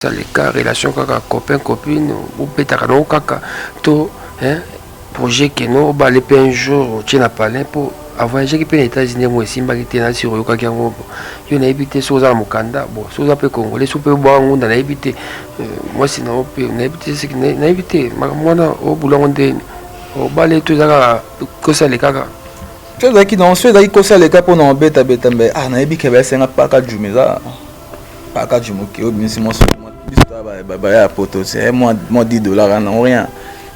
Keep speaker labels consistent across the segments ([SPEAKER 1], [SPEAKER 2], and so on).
[SPEAKER 1] Leka relation kaka copain copine bobetaka nango kaka to hein, projet keno obale mpe un jour otie na palin mpo avoyageki mpe na États-Unis yango esimbaki te na siro oyokaki yango yo nayebi te soki oza na mokanda bon soki oza mpe congolais soki mpe obwaka ngunda nayebi te euh, mwasi na yo mpe nayebi te soki nayebi te makambo wana obula yango ndeni obale to eza kaka kosale kaka
[SPEAKER 2] so ezalaki non so ezalaki kosaleka mpona obetabeta mbe ah nayebi ke baesenga paka juma eza Paka jumoke obimisi mwa biso baya ya poto c'est mwa 10 dollars nango rien.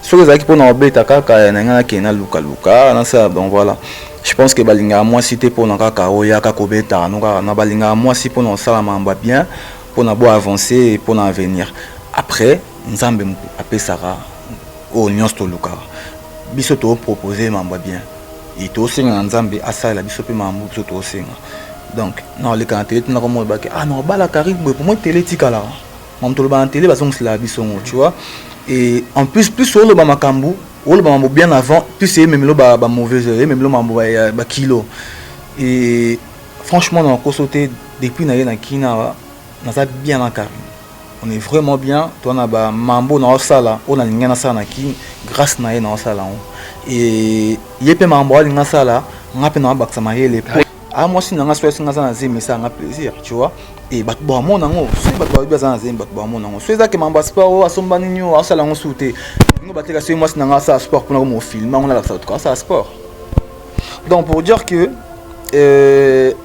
[SPEAKER 2] Soki ezalaki mpona kobeta kaka na ngai, nakende nalukaluka nasala. Donc voilà, je pense que balingaka mwasi te mpona kaka oyaka kobetaka no kaka na balingaka mwasi mpona kosala makambo ya bien, mpona bo avancer, mpona avenir. Après, Nzambe apesaka oyo nyonso tolukaka. Biso topropose makambo ya bien e tosenga na Nzambe asalela biso mpe makambo biso tosenga. Donc naoleka na tele tina komona bake ah naobala Karine boye po moi tele etikalaka makambo toloba na tele, bazongiselaka biso ngo, tu vois. Et en plus, plus oloba makambo, oloba makambo bien avant, plus eyememelo ba mauvaise oeil, eyememelo makambo bakilo. Et franchement, na koso te, depuis na ye na kina, naza bien na Karine, on est vraiment bien. Toa na bamambo naosala oyo nalingi nasala na kini, grâce na ye naosala yango. E ye mpe makambo alingi asala, nga mpe naobakisa mayele. A mwasi na nga so esinga aza na zemi, esalanga plaisir, tu vois. E bato bamona yango, soki bato bayebi aza na zemi, bato bamona yango. So ezake mambo ya sport oyo asomba nini oyo asala yango su te, ngo bateka. Soki mwasi na nga asala sport mpona komofilme yango, nalakisa bato asala sport. Donc pour dire que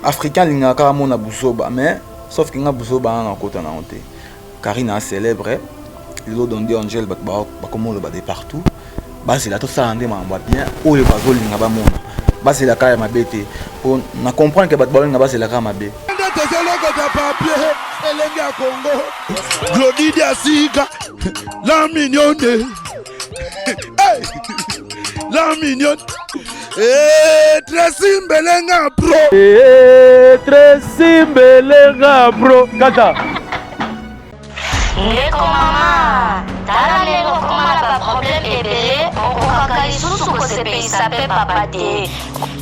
[SPEAKER 2] africain alingaka kaka mona buzoba, mais sauf que nga buzoba wana nakota nango te. Karine a célèbre lelo Dondi Angel, bato bakomoloba de partout. Bazela tosala nde makambo ya bien oyo bazolinga bamona, bazela kaka ya mabe te, po na comprendre ke bato baolinga bazela kaka mabe.
[SPEAKER 3] Nde tozolokota papier elenge ya Kongo Glodi Diasika la mignonne, hey! La mignonne. Hey, Tracy Mbelenga pro.
[SPEAKER 4] Hey, Tracy Mbelenga pro kaka.
[SPEAKER 5] Ndeko mama, tala ndenge okoma na baproblème ebele, okokaka lisusu kosepelisa mpe papa te.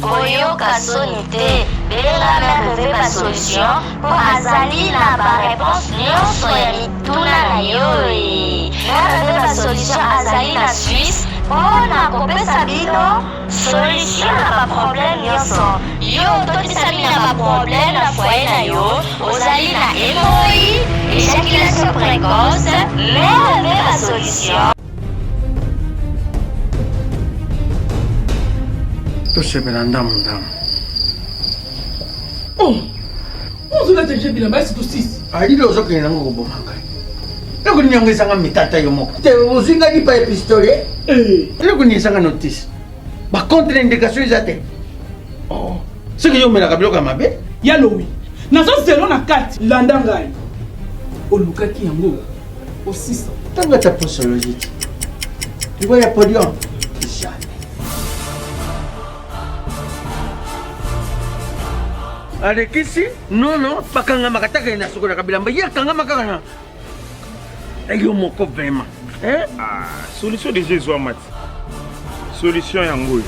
[SPEAKER 5] Koyoka soni te, benga Mère Ve Basolution mpo azali na baréponse nyonso ya mituna na yo. E Mère Ve Basolution azali na Suisse mpo na kopesa bino solution na baproblème nyonso. Yo ototisami na baproblème na foyer na yo, ozali na hémorroïde, éjaculation précoce, Mère Ve Basolution.
[SPEAKER 1] Tosepela ndamu ndamu.
[SPEAKER 6] Oh, ozolata je bilamba esi tosisi.
[SPEAKER 1] Alili ozokende nango koboma ngai. Eloko nini yango ezanga mitata yo moko te? Ozwi ngai lipa ya pistolet. Eloko nini ezanga notice? Bacontre indication eza te. Oh, soki yo omelaka biloko ya mabe.
[SPEAKER 6] Ya lowi nazozelo na kati, landa ngai, olukaki yango osisa.
[SPEAKER 1] Ntango ata posologie te, liwa ya podium, jamais. Alekisi nono bakangamaka taka na sokolaka bilamba, ye akangama kaka na yo moko vraiment, hein?
[SPEAKER 7] Ah, solution déjà ezwama ti solution yango oyo.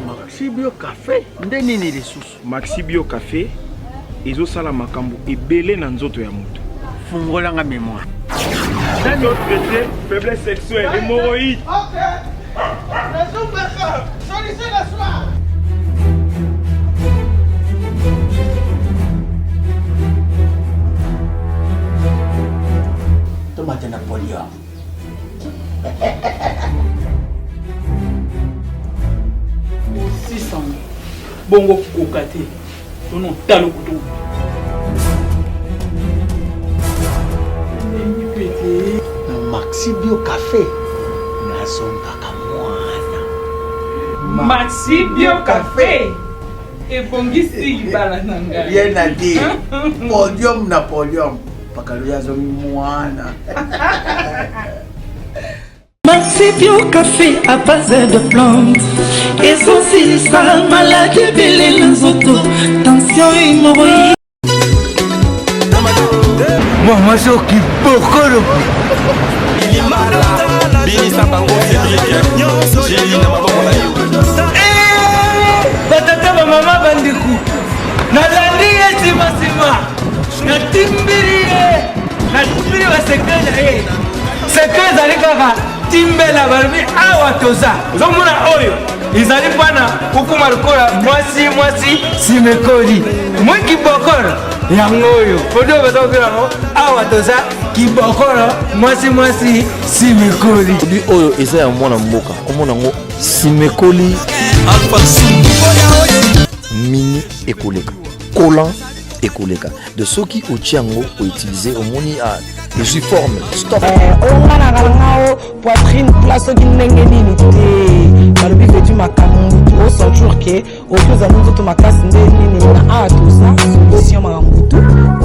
[SPEAKER 1] Maxi Bio Café nde nini lisusu?
[SPEAKER 7] Maxi Bio Café ezosala makambo ebele na nzoto ya moto.
[SPEAKER 1] Fungolanga mémoire.
[SPEAKER 7] Traité faiblesse sexuelle, hémorroïde.
[SPEAKER 3] Nazombaka solution na soir.
[SPEAKER 1] Tomate na podium.
[SPEAKER 6] Osisa bongo koka te, tono talo kutu elembi mpe te.
[SPEAKER 1] Na Maxi Bio Café nazongaka mwana.
[SPEAKER 6] Maxi Bio Café ebongisi libala na ngai.
[SPEAKER 1] Rien à dire, podium na podium, pakalo azongi mwana.
[SPEAKER 8] Maxi Bio Café à base de plantes ezosilisa maladi ebele na nzoto, tension, hémorroïde.
[SPEAKER 4] Mama soki bokolo.
[SPEAKER 9] Binisa bango Cédrik Jeli na maboko na yo.
[SPEAKER 4] Batata, bamama, bandeko, nalandi ye nsima nsima. Natimbeli ye, natimbeli basekre na ye. Sekre ezali kaka timbela, balobi awa toza. Ozomona oyo ezali mpana okoma lokola mwasi mwasi simekoli mwi kibokolo yango oyo produit oyo baza kobela yango awa toza kibokolo mwasi mwasi simekoli.
[SPEAKER 10] Produit oyo eza ya mwana mboka, komona yango simekoli mini ekoleka collant ekoleka de soki otie yango outilize omoni ah, ezwi forme stop.
[SPEAKER 11] Eh, oyo nga na kala o poitrine plat soki ndenge nini te balobi vedu makambo mutu osentir ke okoki ozala nzoto makasi nde nini na awa toza solution makambo tu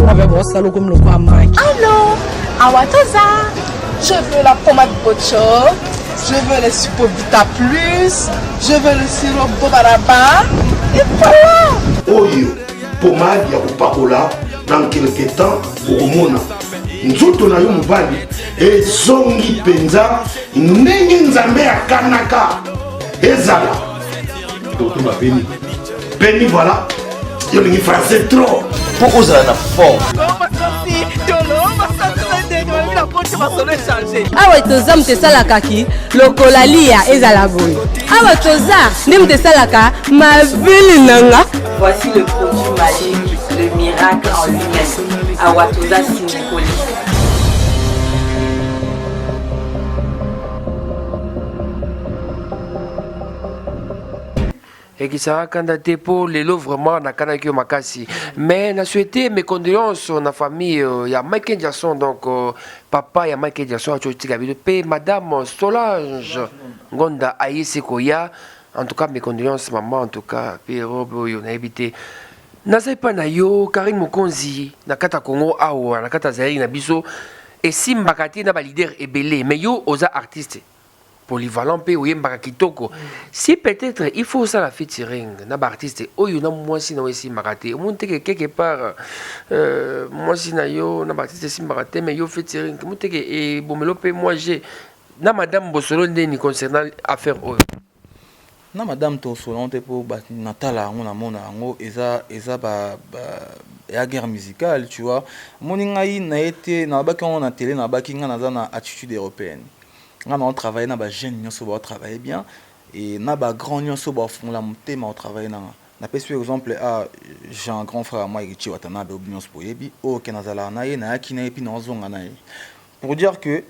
[SPEAKER 11] okobe bosala okomi lokola maki.
[SPEAKER 12] Allo, awa toza. Je veux la pommade Bocho, je veux le Supovita Plus, je veux le sirop Bobaraba. Et voilà!
[SPEAKER 3] Oyo pomade ya kopakola dans quelque temps okomona nzoto na yo mobali ezongi mpenza ndenge nzambe akanaka ezala. Tokoma peni peni, voilà, yo olingi français trop
[SPEAKER 10] mpo ozala na forme.
[SPEAKER 13] Awa toza moto esalaka ki lokola lia ezala boye, awa toza nde moto esalaka mabili nanga.
[SPEAKER 14] Voici le produit magique, le miracle en lui-même. Awa toza simikoli.
[SPEAKER 1] Ekisaka kanda te mpo lelo vraiment nakanaki yo makasi, mais na souhaité mes condoléances na famille ya Michael Jackson. Donc papa ya Michael Jackson ati otika bino mpe madame Solange Ngonda ayesi koya. En tout cas mes condoléances maman. En tout cas mpe robe oyo nayebi te naza epai na yo Karine Mokonzi na kati ya Congo awa na kati ya Zaire na biso esimbaka te na baleader ebele, mais yo oza artiste polyvalent mpe oyembaka kitoko. Si peut-être il faut osala featuring na baartiste oyo na mwasi na yo esimbaka te, omoni te ke quelque part mwasi na yo na baartiste esimbaka te, mais yo featuring omoni te ke ebomelo mpe moi je na madame Bosolo ndeni concernant affaire oyo?
[SPEAKER 2] Na madame tosolano te mpo natala yango namona yango eza eza ba, ba ya guerre musicale, tu vois. Omoni ngai na ye te, nalobaki yango na télé, nalobaki ngai naza na attitude européenne. Ngai nao travailler na bajeune nyonso baotravaille bien et na bagrand nyonso baofungola motema otravaille nanga. Napesi yo exemple a Jean, grand frère ya moi Héritier Watanabe, oyo nyonso boyebi, oyo ke nazalaka na ye, nayaki na ye mpi naozonga na ye, pour dire que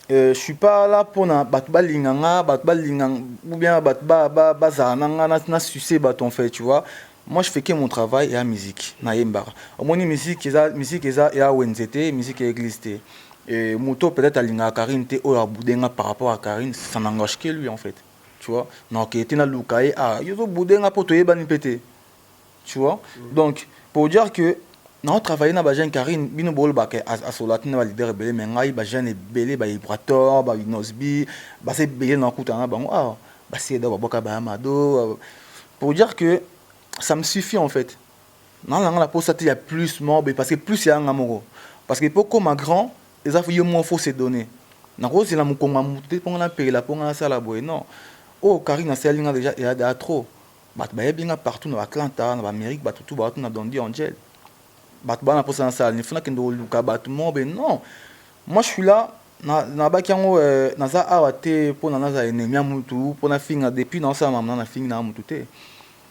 [SPEAKER 2] je suis pas là mpona bato balinga nga, bato balinga ou bien bato bazala na nga na sucer bato en fait, tu vois. Moi je fais que mon travail ya musique, nayembaka. Omoni musique eza musique, eza ya wenze te, musique ya église te. Et moto peut-être alingaka Karine te, oyo abudenga par rapport à Karine, ça n'engage que lui en fait, tu vois. Nakokende te naluka ye, ah yo ozobudenga mpo toyebani mpe te, tu vois. Donc pour dire que nao travailler na bajeune Karine, bino bolobaka asola te na baleader ebele, mais ngai bajeune ebele, baibrator, bainosbi, baza ebele nakutana na bango awa, baseda babwaka bayamado, pour dire que ça me suffit en fait. Nanga na posa te ya plus mobe, parce que plus ya nga moko, parce que po koma grand eza yo moko faut se donner. Nakozela mokongo ya motu te mponga napela mponga nasala boye, non. Oyo Karine asali nga déjà eya trop. Bato bayebi nga partout na baatlanta, na baamérique, bato tu bato na Dondi Angel, bato baa na mposa nasala nini, fo nakende koluka bato moko boye, non. Moi je suis là, nabaki yango, naza awa te mpona nazala ennemi ya mutu mpo nafinga. Depuis naosala makambo na nafingi na mutu te,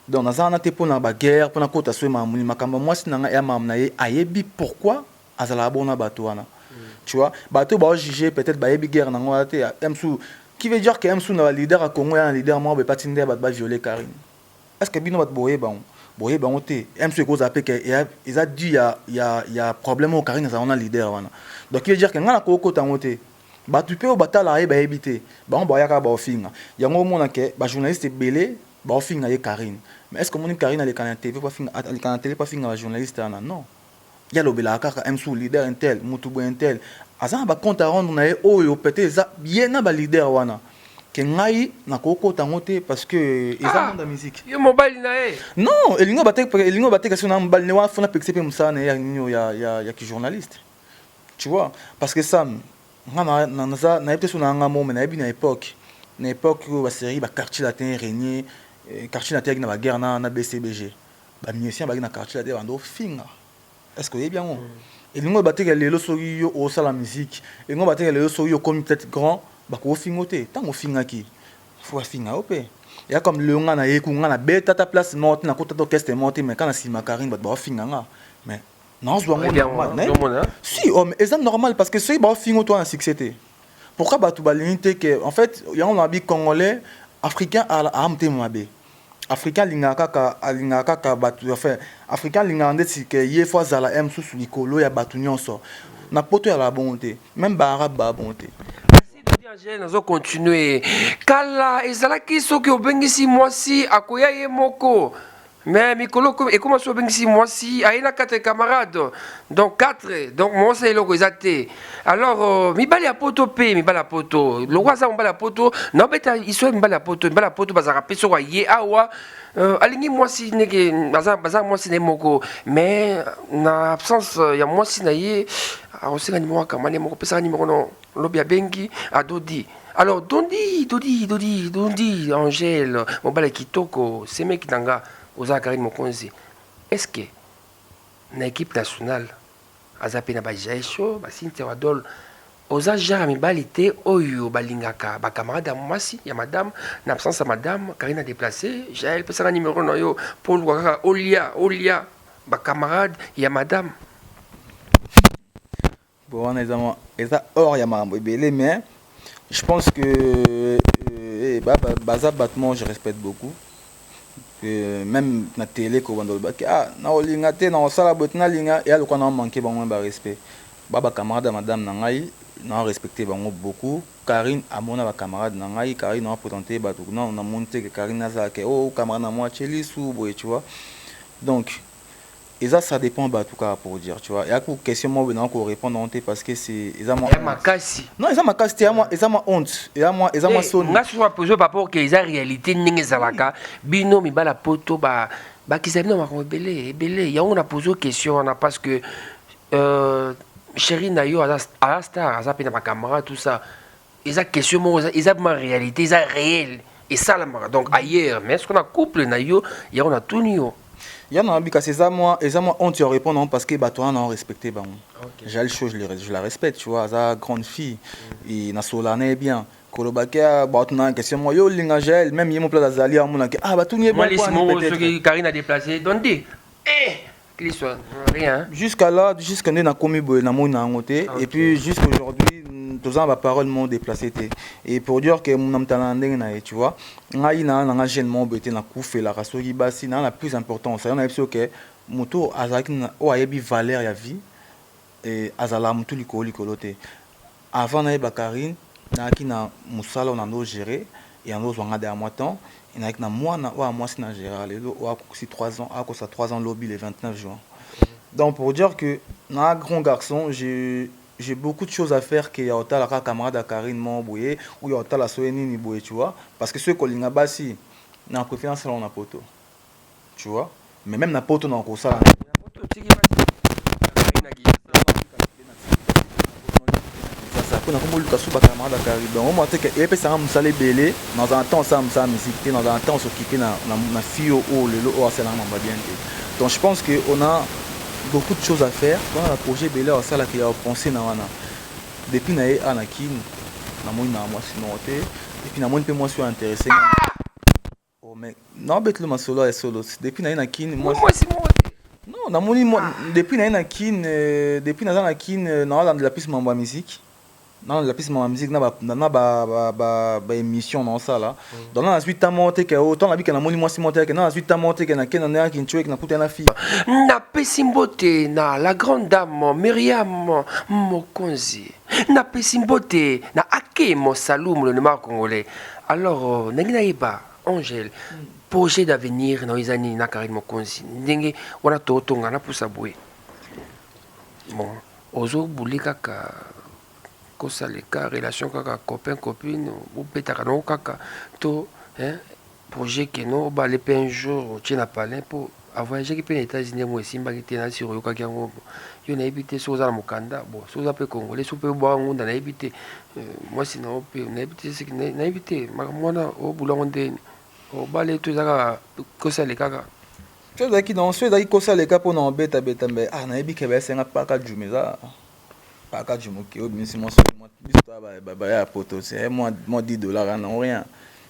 [SPEAKER 2] donc naza wana te mpona baguerre, mpona kota so makambo nini. Makambo ya mwasi na ngai ya makambo na ye, ayebi pourquoi azalaka bona bato wana, tu vois. Bato baojuge peut-être bayebi guerre nango wana te. Msu qui veut dire que msu na baleader ya Congo ya na leader moko boye pati nde bato baviole Karine. Est ce que bino bato boyeba yango? Boyeba yango te. Msu ekozala mpe ke eza dû ya problème oyo Karine azala wana leader wana. Donc qui veut dire que ngai nakokota yango te. Bato mpe oyo batalaka ye bayebi te, bango bayaka baofinga yango. Omona ke bajournaliste ebele baofinga ye Karine, mais est ce que omoni Karine aleka na TV aleka na télé po afinga bajournaliste wana? Non, ye alobelaka kaka msu leader intel, mutu boye intel aza na bacompte à rendre na ye oyo peut-être eza ye na baleader wana ke ngai nakokota yango te, parce que eza monde ya musique.
[SPEAKER 1] Yo mobali na ye.
[SPEAKER 2] Non, elingi elingi bateka so na mobali ne wana, fona pekisa mpe mosala na ye ya nini ya kijournaliste, tu vois. Parce que Sam, nga naza nayebi te so na nga mo, mais nayebi na époque oyo basérie baquartier latin régné, quartier latin yaki na baguerre na BCBG, bamusicien baki na quartier latin bando ofinga. Est ce que oyebi yango? Elingi oloba te ke lelo soki yo osala musique, elingi oloba te ke lelo soki yo okomi peut-être grand, bako ofinga yo te. Tango ofingaki, faut bafinga yo pe. Eya comme lelo nga naye ku nga nabeta ata place moko te, nakota ata orchestre moko te, mais kaka na sima Carine bato baofinga nga. Mais nazwa yango normal. Nayebi si, oh, mais eza normal parce que soki baofinga yo toza na succès te. Pourquoi bato balingi te ke en fait yango na bi congolais africain a motema mabe. Africain alingaka kaka alingaka kaka bato enfin africain alingaka ndeti ke ye fo azala ye mosusu likolo ya bato nyonso. Na poto ezalaka bongo te, meme ba arabe baa bongo te.
[SPEAKER 1] Angèle nazo continuer kala ezalaki soki obengisi mwasi akoya ye moko mais mikolo ekoma soki obengisi mwasi aye na 4 camarades donc 4 donc mwasi eloko eza te. Alors mibali ya poto mpe mibali ya poto lokwa aza mobali ya poto naobeta histoire mibali ya poto mibali ya poto bazalaka mpe soki aye awa alingi mwasi ndenge baza mwasi na ye moko mais na absence ya mwasi na ye akosenga nimero akama ne moko pesaka nimero no lobi abengi adodi. Alors dondi dodi dodi dondi Angèle mobali ya kitoko semeki na nga oza Karine Mokonzi est ce que na équipe nationale aza pe na ba Jaesho ba Cynthia Wadol oza genre ya mibali te oyo balingaka ba camarade ya mwasi ya madame na absence ya madame Karine a déplacer Jael pesanga numero na yo po oluka kaka olia olia ba camarade ya madame.
[SPEAKER 2] Bon wana eza mwa eza hors ya makambo ebele mais je pense que eh, ba, ba, baza bato moko je respecte beaucoup que même na télé kobanda olobaki ah nakolinga te nakosala boye te nalinga eya lokola na manquer bango ba respect ba ba camarade ya madame na ngai na respecte bango beaucoup. Carine amona ba camarade na ngai Carine a presente bato nanu namoni te que Carine azala ke oh camarade na moi atie lisu boye tu vois donc eza ça dépend batu kaka pour dire tu vois eya ku question moko boye nako répondre yango te parce que c'est eza mwa
[SPEAKER 1] Ya makasi.
[SPEAKER 2] Non eza makasi te eza mwa honte eza mwa
[SPEAKER 1] Eh,
[SPEAKER 2] soni.
[SPEAKER 1] Nga soki na pose par rapport que eza réalité ndenge ezalaka bino mibala poto ba bakisa bino makambo ebele ebele yango na pose question wana parce que chérie na yo aza aza star aza pe na ba camarades tout ça eza question moko eza vraiment réalité eza réel esalamaka donc ailleurs mais soki na couple na yo yango na tuni yo.
[SPEAKER 2] Ya na bi kasi eza mwa honte ya répondre yango parce que bato wana na respecter bango. Jael Show je la respecte tu vois aza grande fille et na solola na ye bien koloba ke ah, bato na question moko yo olinga Jael même ye mo place azali amona ke ah batuni ye
[SPEAKER 1] Mwa
[SPEAKER 2] bon
[SPEAKER 1] lisi
[SPEAKER 2] point
[SPEAKER 1] moko
[SPEAKER 2] peut-être.
[SPEAKER 1] soki Karine a déplacé donde eh Kliso rien.
[SPEAKER 2] Jusqu'à là, jusqu'à nde nakomi boye namoni na yango te et puis jusqu'aujourd'hui toza na ba parole moko déplacé te et pour dire que na mutala na ndenge na ye tu vois ngai na nga jeune moko boye te nakufelaka soki basi na na plus importance yango nayebi soki ke moto azalaki na oyo ayebi valeur ya vie et azalaka motu likolo likolo te avant nayeba Carine nayaki na mosala oyo nando gérer yango ozwa nga derrière moi temps nayaki na mwana oyo ya mwasi na gérard lelo oyo akokisi 3 ans akosa 3 ans lobi le 29 juin. Donc pour dire que na grand garçon j'ai beaucoup de choses à faire que ya otala kaka camarade ya Carine moko boye ou ya otala soye nini boye tu vois parce que soki kolinga basi na préférence nasala na poto tu vois mais même na poto na kosala mpona komoluka su bacamarade ya Carine donc omona te ke epesanga mosala ebele nazala na temps osala mosala musique te nazala na temps s'occuper na fille oyo lelo oyo asalanga mambo ya bien te. Donc je pense que on a beaucoup de choses à faire mpona na projet ebele oyo asalaka ya opense na wana depuis na ye a na Kin namoni na mwasi moko te et puis namoni mpe mwasi oyo intéressé nga. Oh mais naobetelo masolo ya solo depuis na ye na Kin
[SPEAKER 1] mwasi mwasi moko te.
[SPEAKER 2] Non namoni depuis na ye na Kin depuis naza na Kin naolandela plus mambo ya musique naolandela plus mambo ya musique na ba na ba ba ba, ba émission naosala donc na nazwi temps moko te ke oh ntango nabika namoni mwasi moko te ke na nazwi temps moko te ke nake na ndenge kintshoeki nakutani na fille.
[SPEAKER 1] Napesi mbote na la grande dame Myriam Mokonzi. Napesi mbote na Ake Mosalum le nomar congolais. Alors ndenge nayeba Angèle projet d'avenir na yo eza nini na Carine Mokonzi ndenge wana totonga na pusa boye bon ozobule kaka kosaleka relation kaka copain copine bobetaka nango kaka to hein, projet keno obale mpe un jour otie na palin mpo avoyageaki mpe na États-Unis yango esimbaki te na siro oyokaki yango yo nayebi te soki oza na mokanda bon soki oza mpe congolais soki mpe obwaka ngunda nayebi te mwasi na yo mpe nayebi te soki nayebi te makambo wana obula yango ndeni obale to eza kaka kosaleka kaka.
[SPEAKER 2] So ezalaki non, so ezalaki kosa leka mpona obetabeta mbe ah nayebi ke baesenga paka juma eza paka juma oke obimisi mwa soki mwa biso toya baya ya poto se mwa mwa 10 dollars wana rien.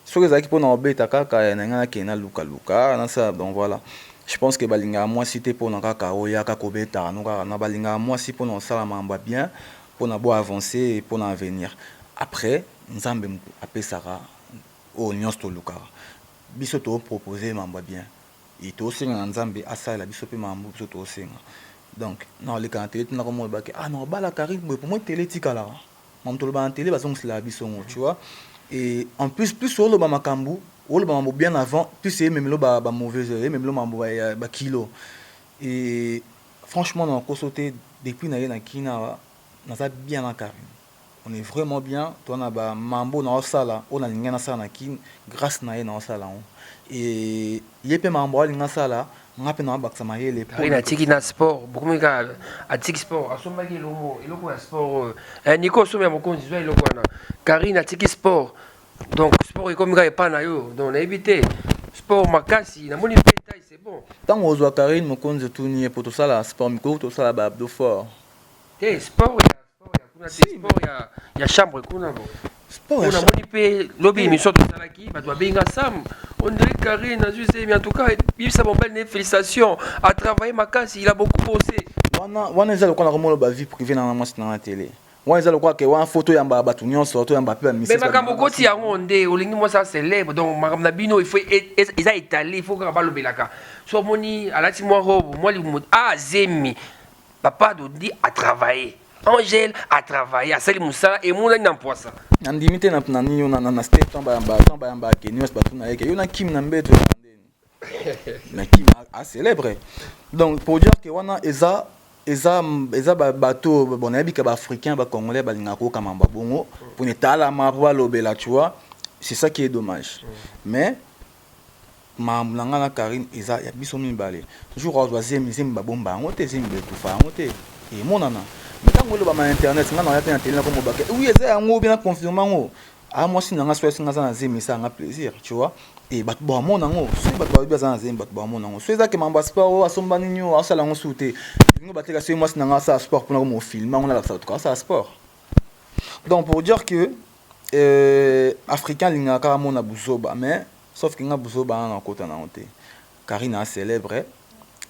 [SPEAKER 2] Soki ezalaki mpona obeta kaka na ngai nakende nalukaluka nasala, donc voilà. Je pense que balingaka mwasi te mpona kaka oyaka kobetaka no kaka na balingaka mwasi mpona kosala makambo ya bien mpona bo avancer mpona avenir. Après Nzambe moto apesaka oyo nyonso tolukaka, biso topropose mambo ya bien e tosenga na Nzambe asalela biso mpe mambo biso tosenga. Donc naoleka na tele te nakomona bake ah naobala Karine boye po moi tele etikalaka makambo toloba na tele bazongiselaka biso ngo, tu vois. Et en plus, plus oloba makambo, oloba mambo bien avant, plus eyememelo ba, ba mauvaise oeil, eyememelo mambo ba, ba kilo. Et franchement na koso te, depuis na ye na kina naza bien na Karine, on est vraiment bien. Toza na ba mambo na osala oyo nalingi nasala na Kine, grâce na ye na osala yango. Et ye mpe mambo alingi asala, nga mpe na bakisa mayele.
[SPEAKER 1] Karine atiki na sport, bokomi kaka atiki sport, asombaki eloko eloko ya sport oyo. Eh, Nico osombi ya mokonzi, zwa eloko wana. Karine atiki sport, donc sport ekomi kaka epai na yo. Donc nayebi te, sport makasi namoni mpe taille, c'est bon.
[SPEAKER 2] Ntango ozwa Karine Mokonzi, otuni ye po tosala sport mikolo, tosala ba abdos fort.
[SPEAKER 1] Te, sport ya sport ya kuna te, sport ya chambre kuna. Bo
[SPEAKER 2] sport ya
[SPEAKER 1] namoni mpe lobi émission tosalaki, bato babenga Sam, on dirait Karine azwi zemi. En tout cas bibisa mobali ne félicitations, a travaillé makasi, il a beaucoup bossé.
[SPEAKER 2] Wana wana eza lokola nakomona ba vie privée na mwasi na nga télé. Wana eza lokola ke wana fo toyamba bato nyonso, toyamba mpe
[SPEAKER 1] bamisi. Mais makambo okoti yango nde olingi mwasi acélèbre. Donc makambo na bino il faut eza étalé, il faut kaka balobelaka. So omoni alati mwa robe, mwa libumu, ah zemi, papa Dodi a travaillé, Angèle a travaillé, asali mosala emonani na mpwasa.
[SPEAKER 2] Nandimi te na nini yo na step ntango bayamba, ntango bayamba ke nyonso batuna ye ke yo na Kim na mbeto ndeni na Kim acélèbre. Donc pour dire que wana eza bato, bon, nayebi ka baafricain, bacongolais balingaka koyoka mambo ya bongo mpona etalama mpo balobela, tu vois. C'est ça qui est dommage. Mais makambo na ngai na Karine eza ya biso mibale. Jour azwa zemi, zemi babomba yango te, zemi betufa yango te, emonana. Mais ntango elobama na internet, ngai naya te na tele nakomobake oui eza yango bien, naconfirme yango. A mwasi na nga so esinga aza na zemi, esala nga plaisir, tu vois. E bato bamona yango, soki bato balobi aza na zemi, bato bamona yango. So eza ke mambo ya sport oyo asomba nini oyo asala yango su te, elingo bateka. Soki mwasi na nga asala sport mpona komofilme yango, nalakisa bato asala sport. Donc pour dire que africain alingaka kaka mona buzoba, mais sauf ke nga buzoba wana nakota nango te. Karine acélèbre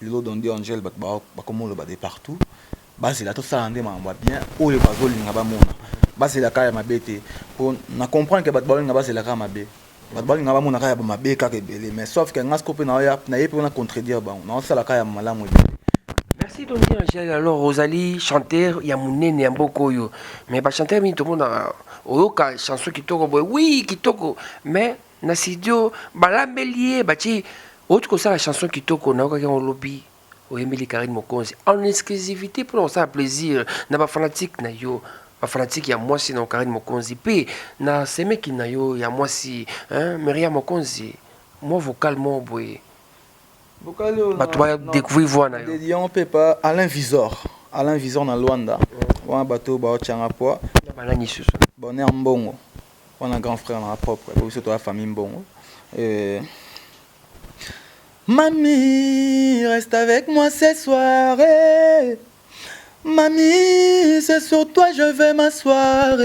[SPEAKER 2] lelo Dondi Angel, bato bakomoloba de partout. Bazela tosala nde makambo ya bien oyo bazolinga bamona, bazela kaka ya mabe te. Po na comprendre ke bato balinga bazela kaka mabe, bato balinga bamona kaka ya mabe kaka ebele. Mais sauf ke nga siko mpe naye mpe na contredire bango, naosala kaka ya malamu ebele.
[SPEAKER 1] Merci Dondi Angel. Alors ozali chanteur ya monene ya mboka oyo, mais bachanteur mingi tomonaka oyoka chanson kitoko boye, oui kitoko, mais na studio balambeli ye batie. Outi kosala chanson kitoko, nayokaki yango lobi, oyembeli Karine Mokonzi en exclusivité mpona kosala plaisir na bafanatike na yo, bafanatike ya mwasi na Karine Mokonzi mpe na semeki na yo ya mwasi Myriam Mokonzi. Mwa vocal moko boye, bato badécouvrir voix na yo.
[SPEAKER 2] Yango mpe pa Alain Visor, Alain Visor na Lwanda wana, bato baotyanga poa.
[SPEAKER 1] Banani susu?
[SPEAKER 2] Bonheur Mbongo wana, grand frère na propre po biso toya famille Mbongo. Mamie, reste avec moi ce soir. Mamie, c'est sur toi je vais m'asseoir.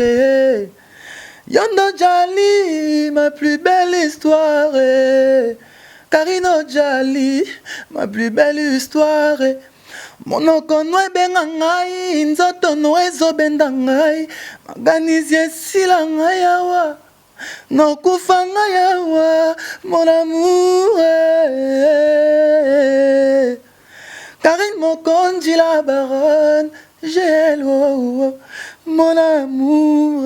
[SPEAKER 2] Yondo Jali, ma plus belle histoire. Karino Jali, ma plus belle histoire. Monoko no ebenga ngai, nzoto no ezobenda ngai, maganisi esila ngai awa, nokufa ngai awa, mon amour. Karine Mokonzi la baronne Gel, oh, oh, mon amour.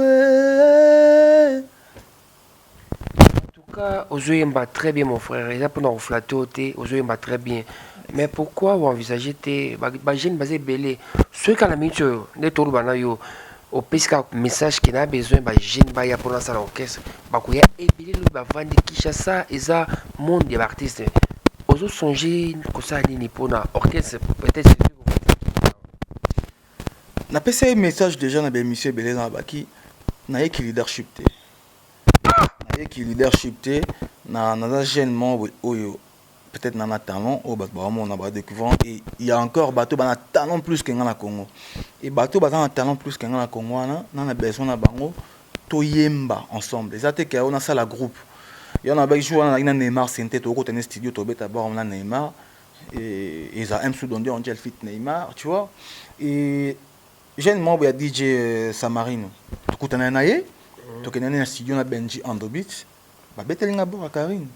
[SPEAKER 1] En tout cas ozoyemba très bien, mon frère. Eza mpona koflatter yo te, ozoyemba très bien. Mais pourquoi oenvisage te bajeune baza ebele? Soki kaka na miniti oyo nde toloba na yo, opesi kaka message ke na besoin bajeune baya mpona asala orchestre, bakoya ebele. Lobi bavandi Kinshasa, eza monde ya baartiste. Ozosonge kosala nini mpona orchestre peut-être?
[SPEAKER 2] Napesa ye message déjà na baémission ebele. Na baki nayeki leadership te, nayeki leadership te. Na naza jeune moko oyo. Peut-être na na talent oyo bato baomona, badécouvrir, et il y a encore bato bana talent plus que nga na Congo. Et bato baza na talent plus que nga na Congo wana, na besoin na bango, toyemba ensemble. Eza te ke oyo nasala groupe. Yo na baki jour wana nazalaki na Neymar Sente, tokokota studio, tobeta bord na Neymar, et eza M sous Dondi Angel feat Neymar, tu vois. Et jeune membre ya DJ Samarino, tokutana na ye, tokendani na studio na Benji Andobit, babeteli nga bord ya Karine.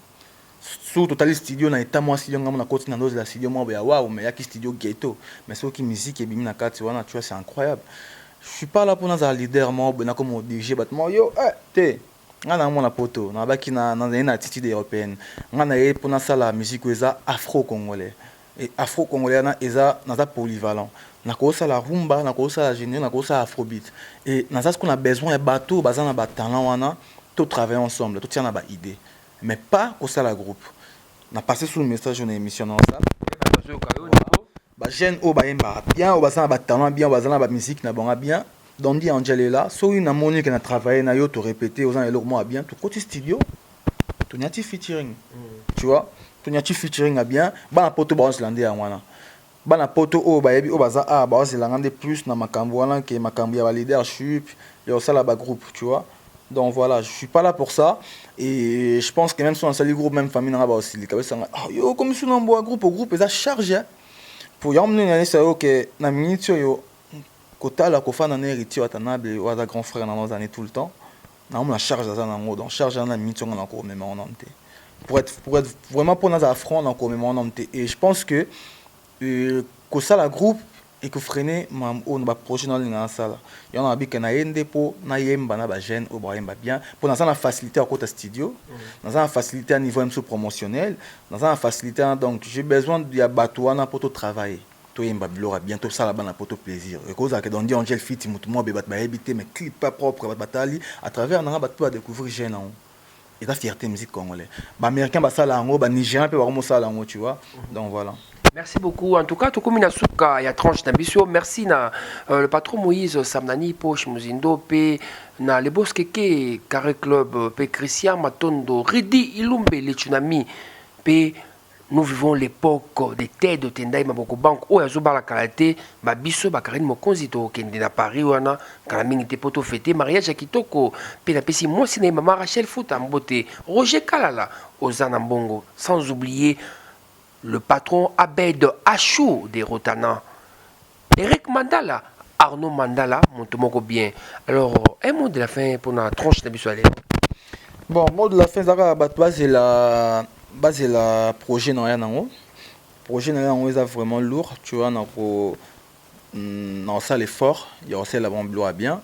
[SPEAKER 2] So totali studio na eta mwa studio, ngambo na koti na ndozela studio mwa ya waouh, mais yaki studio ghetto, mais soki musique ebimi na kati wana, tu vois, c'est incroyable. Je suis pas là pour nazala leader moko boye, nakoma diriger bato moko yo te. Nga na mona poto, nabaki nazali na attitude européenne. Nga na ye mpo nasala musique oyo eza afro congolais, et afro congolais wana eza, naza polyvalent, nakosala rumba, nakosala générique, nakosala afrobeat. Et naza sikoyo na besoin ya bato baza na batalent wana, to travailler ensemble, totia na baidée, mais pas kosala groupe. Na passé sous message na émission na osala bajeune oyo bayembaka bien, oyo baza na batalent bien, oyo baza na bamusique na bango bien. Dondi Angel est là. Soki namoni ke na travaille na yo, to répété, oza na eloko moko ya bien, tokoti studio, toniati featuring, tu vois, toniati featuring ya bien. Bana poto baozela nde yango wana. Bana poto oyo bayebi, oyo baza a baozelanga nde plus na makambo wana ke makambo ya baleadership, ya kosala bagroupe, tu vois. Donc voilà, je suis pas là pour ça. Et je pense que même si on asali groupe, même famille nanga baosilika, basanga: ah, yo komi su na mboya groupe. Groupe eza charge po yango monene. Nanisa yo ke na minute oyo, kotala kofanda na Héritier Watanabe oyo aza grand frère nanga, ozani tout le temps naomona charge aza nango. Donc charge aza na minute onga, nakomema ngo nano te. Pour être vraiment, mpo nazala franc, nakomema ngo nano te. Et je pense que kosala groupe ekofreiner oyo na baprojet naolinga nasala. Yango na babika na ye nde mpo nayemba na bajeune oyo bayemba bien, mpo naza na facilité ya kokota studio, naza na facilité ya niveau mosusu promotionnel, naza na facilité. Donc j'ai besoin ya bato wana mpo totravailler, toyemba biloko ya bien, tosala bana mpo to plaisir. Ekozalaka Dondi Angel feat motu moko be bato bayebi te, mais clip pas propre, bato batali à travers nanga, bato mpe badécouvrir jeune yango. Eza fierté musique congolais. Baaméricain basala yango, banigérien mpe bakomosala yango, tu vois. Donc voilà.
[SPEAKER 1] Merci beaucoup. En tout cas, tokomi na suka ya tranche na biso. Merci na le patron Moïse Samnani Poche Muzindo, pe na Lebos Keke Carré Club, pe Christian Matondo, Ridi Ilumbe le tsunami, pe nous vivons l'époque de Ted Tendai Maboko Bank oyo azobala kala te. Babiso bakarine mokonzi, tokende na Paris wana kala mingi te mpo tofete mariage ya kitoko. Mpe napesi mwasi na ye, mama Rachel Futa, mbote. Roger Kalala, oza na mbongo. Sans oublier le patron Abed Achou de Rotana, Eric Mandala, Arnaud Mandala, moto moko bien. Alors, un mot de la fin pour la tranche na biso. Allez.
[SPEAKER 2] Bon, mot de la fin ezalaka bato bazela projet na ya nango. Projet na yango eza vraiment lourd, tu vois. Nako na osala effort ya kosala bango biloko ya bien.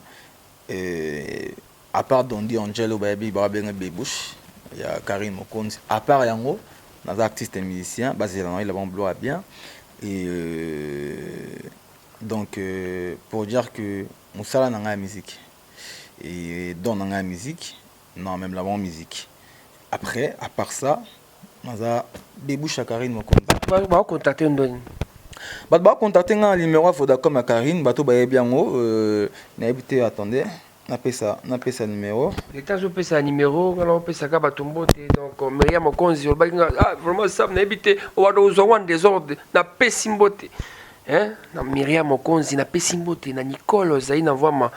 [SPEAKER 2] Et à part Dondi Angel oyo bayebi, babenga Bebouche ya Karine Mokonzi, à part yango, naza artiste et musicien. Bazela na oyela bango biloko ya bien. Et donc pour dire que mosala na ngai ya musique et don na ngai ya musique, non, même la bonne musique. Après, à part ça, naza Bebouche ya Karine Mokonzi.
[SPEAKER 1] Bakocontacte ndoni?
[SPEAKER 2] Bato bakocontacte nga na numéro ya Vodacom ya Karine. Bato bayebi yango, nayebi te. Attendez, napesa numéro.
[SPEAKER 1] Leta azopesa numéro, ngana opesaka bato mbote. Donc Maria Mokonzi olobaki nga: ah, vraiment Sam, nayebi te, owanda ozwa wana désordre. Napesi mbote, hein? Na Miriam Mokonzi napesi mbote, na Nicole ozali na vwama,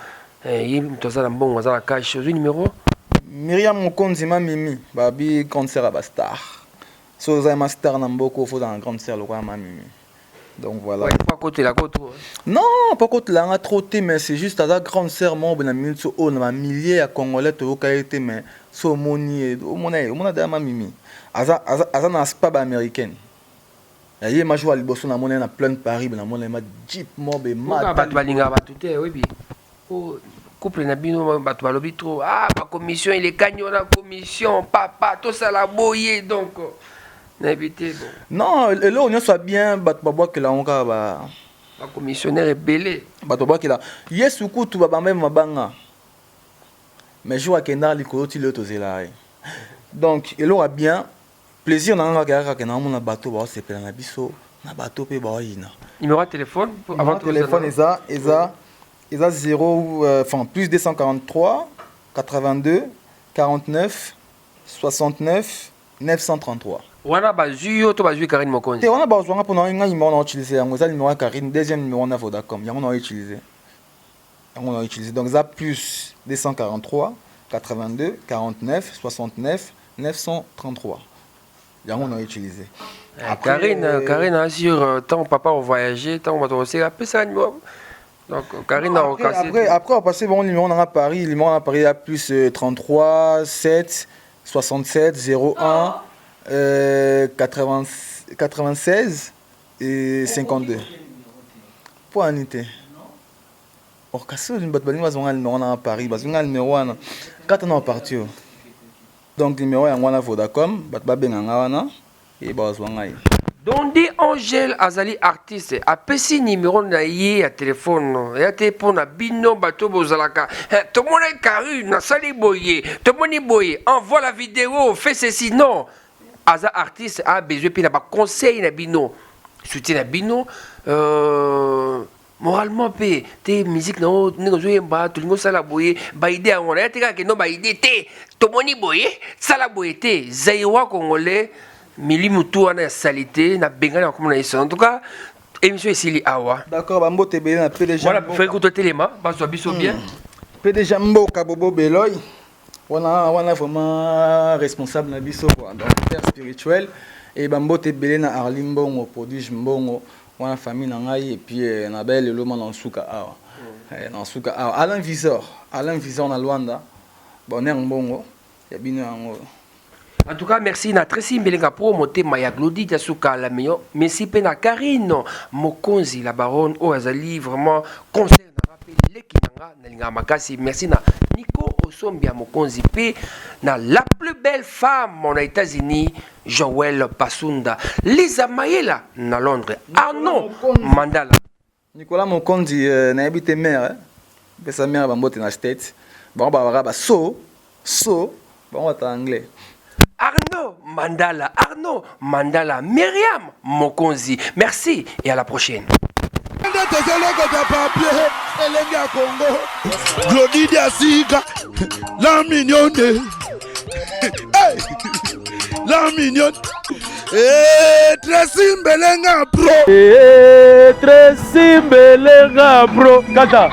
[SPEAKER 1] ye moto aza na mbongo, aza na cash. Ozwi numéro?
[SPEAKER 2] Miriam Mokonzi, ma Mimi, babi grande sœur ya bastar. So oza ma star na mboka, ofo ozala na grande sœur lokola ma Mimi. Donc voilà.
[SPEAKER 1] Ouais, pas kotela koto.
[SPEAKER 2] Non, pas kotela nga trop te, mais c'est juste aza grande sœur moko boye na minute oyo na bamillier ya congolais toyoka ye te. Mais so omoni ye, omona ye, omona daya ma Mimi aza na spa baaméricaine ya ye. Ma jour ya liboso namona ye na pleine Paris, namona ye ma jeep moko be.
[SPEAKER 1] Bato balingaka bato te, oyebi. Couple na bino, bato balobi trop: ah, bacommission elekani wana, commission papa tosala boye. Donc nayebi te, bon.
[SPEAKER 2] Non, eloko nyonso ya bien, bato babwakela yango kaka ba
[SPEAKER 1] bacommissionnaire ebele.
[SPEAKER 2] Bato babwakela Yesu kutu, babamba ye mabanga, mais jour akendaka likolo, ti lelo tozela ye. Donc eloko ya bien, plaisir na nga kaka kaka namona bato baosepela na biso, na bato mpe baoyina.
[SPEAKER 1] Numéro ya téléphone?
[SPEAKER 2] Avant téléphone eza 0, enfin plus 243 82 49 69 933.
[SPEAKER 1] Wana bazwi yo to bazwi Karine Mokonzi?
[SPEAKER 2] Te, wana bazwanga mpona ngai numéro na utiliser yango eza numéro ya Karine, deuxième numéro na Vodacom, yango na utiliser. Yango na utiliser. Donc eza plus 243 82 49 69 933. Yango na utiliser.
[SPEAKER 1] Après, Karine, Karine assure tant papa voyager, tant bato oseka pesa numéro. Donc Karine a
[SPEAKER 2] après, après, après, on passé bon numéro à Paris, numéro à Paris a plus 33 7 67 01 80, 96 et 52. Pour Anité. Or kasi bato balingi bazwanga numéro na Paris, bazwanga numéro wana kata na parti. Donc numéro yango wana Vodacom, bato babenganga wana e bazwa ngai.
[SPEAKER 1] Dondi Angel azali artiste, apesi numéro na ye ya telefone ya te mpo na bino bato bozalaka: "Tomoni Karine nasali boye, tomoni boye, envoie la vidéo, fait ceci." Non, aza artiste, a besoin mpe na baconseil na bino, soutien na bino, moralement mpe te. Musique na yo ndenge ozoyemba, tolingi osala boye, baidée yango na ya te kaka kendo baidée te, tomoni boye, sala boye te. Zaïrois congolais mili mutu wana ya salité na bengani na komona yeso. En tout cas, émission esili awa.
[SPEAKER 2] D'accord, bambote ebele na PDG.
[SPEAKER 1] Voilà, frère, kuto telema, bazwa biso bien.
[SPEAKER 2] PDG mboka Bobo Beloy wana, wana vraiment responsable na biso quoi, donc père spirituel. Et bambote ebele na Arli Mbongo, prodige Mbongo wana, famille na ngai. Et puis na bele lelo ma na nsuka awa, na nsuka awa Alain Visor, Alain Visor na Lwanda, bonheur Mbongo ya bino yango.
[SPEAKER 1] En tout cas, merci na Tracy Mbelenga pro motema ya Glody Diasuka la meilleure. Merci pe na Karine Mokonzi la baronne oyo azali vraiment concert na nga pe leki na nga na linga makasi. Merci na Nico Osombia Mokonzi pe na la plus belle femme aux États-Unis, Joël Pasunda, Lisa Mayela na Londres, Arnaud Mandala.
[SPEAKER 2] Nicolas Mokonzi, nayebi te mare pesa mare bambote na State, bango babaka baso so, bango bata anglais.
[SPEAKER 1] Arnaud Mandala, Arnaud Mandala, Myriam Mokonzi. Merci et à la prochaine.
[SPEAKER 3] Nde tozolokota papier elenge ya Kongo, Glodi Diasika la mignonne. Hey! La mignonne. Eh, Tracy Mbelenga pro.
[SPEAKER 4] Eh, Tracy Mbelenga pro kata.